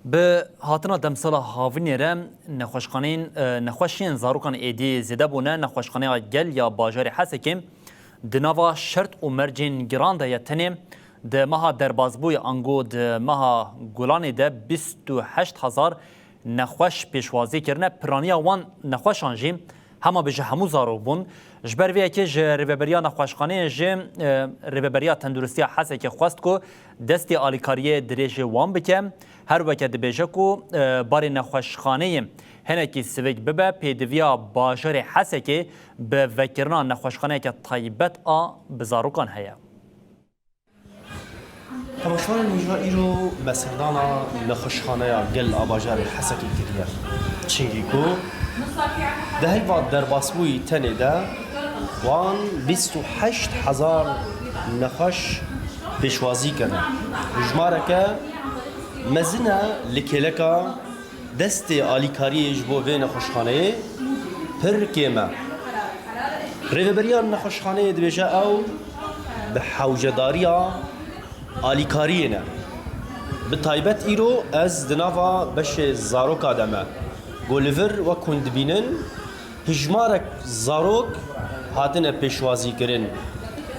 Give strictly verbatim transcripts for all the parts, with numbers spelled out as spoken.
Bi hatina demsala havînê re nexweşxaneyên, e, nexweşiyên zarokan êdî zêde bûne. Nexweşxaneya Gel ya bajarê Hesekê di nava şert û mercên giran de ye. Tenê di meha derbasbûyê ango di meha Gulanê de bîst û heşt hezar nexweş pêşwazî kirine. Piraniya wan nexweşan jî hema bi ji hemû zarok bûn. Ji ber vê yekê ji Rêveberiya Nexweşxaneyê jî, e, Rêveberiya Tenduristiya Hesekê xwest ku destê alîkariyê dirêjê wan bike. Her weke dibêje ku, e, barê nexweşxaneyê hinekî sivik bibe, pêdiviya bajarê Hesekê bi vekirina nexweşxaneyeke taybet a bi zarokan heye. Temaşevanên hêja, îro me serdana nexweşxaneya Gel a bajarê Hesekê kiriye. Çingî ku di heyva derbasbûyî tenê de wan bîst û heşt hezar nexweş pêşwazî kirine. Hijmareke mezin e li kêleka destê alîkariyê ji bo vê nexweşxaneyê pir kêm e. Rêveberiya nexweşxaneyê dibêje ew bi hewcedariya alîkariyê ne. Bi taybet îro ez di nava beşê zaroka de me. Ku li vir wek hûn dibînin, hijmarek zarok hatine pêşwazîkirin.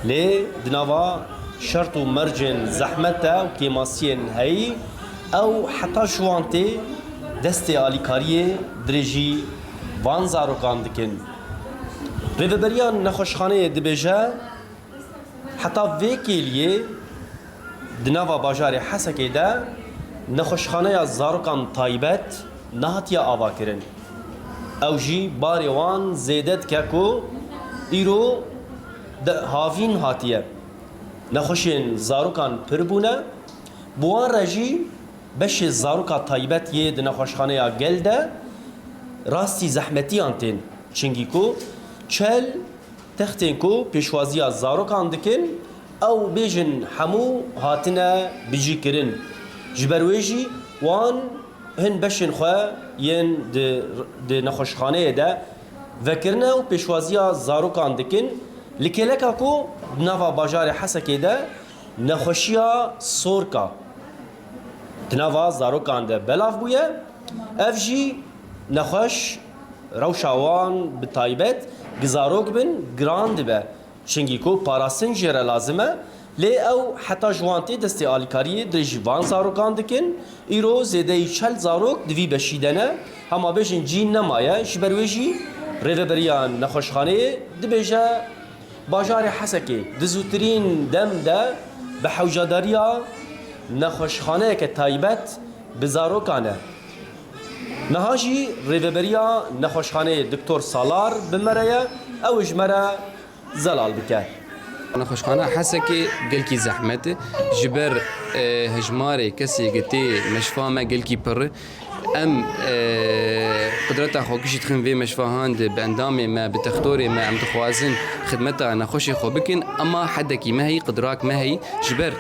Lê di nava şert û mercên zehmet de û kêmasiyên heyî, ew heta ji wan tê destê alîkariyê dirêjî van zarokan dikin. Rêveberiya nexweşxaneyê dibêje, heta vê kêliyê di nava bajarê Hesekê de nexweşxaneya zarokan taybet nehatiye avakirin. Ew jî barê wan zêde dike ku îro de havîn hatiye. Nexweşên zarokan pir bûne, bi wan re jî beşê zaroka taybet yê di nexweşxaneya Gel de rastî zehmetiyan tên. Çingî ku çel textên ku pêşwaziya zarokan dikin, ew bêjin hemû hatine bicîkirin. Ji ber wê jî wan hin beşên xwe yên di, di nexweşxaneyê de vekirine û pêşwaziya zarokan dikin. Li kêleka ku di nava bajarê Hesekê de nexweşiya sorka di nava zarokan de belav bûye, ev jî nexweş rewşa wan bi taybet gi zarok bin giran dibe. Çingî ku parastin jê re lazim e, lê ew heta ji wan tê destê alîkariyê dirêjî van zarokan dikin. Îro zêdeyî çel zarok di vî beşî de ne, hema bêjin cîn nemaye. Ji ber wê jî Rêveberiya Nexweşxaneyê dibêje, bajarê Hesekê di zûtirîn dem de bi hewcadariya nexweşxaneyeke taybet bi zarokan e. Niha jî Rêveberiya Nexweşxaneyê Doktor Salar bi me re ye, ew ê ji me re zelal bike. Nexweşxaneya Hesekê gelkî zehmet e. Ji ber, e, hejmarê kesê ke tê meşfa me gelkî pir e. Em, e, qudreta xwe gişî dixin vê meşfahan de, bi endamê me, bi textorê me, em dixwazin xidmeta nexweşê xwe bikin, ema hedekî me heyî, qudrak me heyî. Ji ber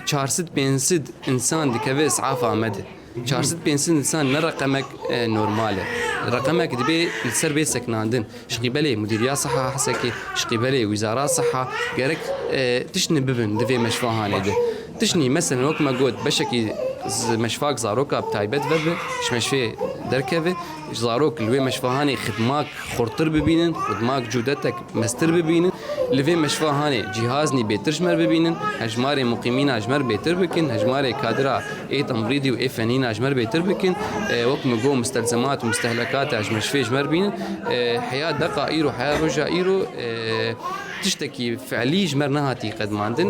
çar sed pênc sed însan dikeve îs'afa me de. Çar sed pênc sed însan ne reqemek, e, normal e. Reqemek dibê li ser bê seknandin. Ji qîbelê Mudîriya Siha Hesekê, ji qîbelê Wîzara Siha gerek, e, tiştnî bibin di vê meşvahanê de. Tiştnî, meselen, wek me got, beşekî z-, meşvak zaroka bi taybet vebe, ji meşvê derkeve, zarok li wê meşvahanê xidmak xurttir bibînin, xidmak cûdetek mestir bibînin. Li vê meşvahanê cîhaznî bêtir ji me re bibînin, hejmarê muqîmîna ji me re bêtir bikin, hejmarê kadira ê temrîdî û ê fenîna ji me re bêtir bikin. E, wek min got, mustelzemat û mustehlekata ji meşvê ji me re bînin. E, heya deqa îro, heya roja îro, e, tiştekî fi'lî ji me re nehatî qedmandin.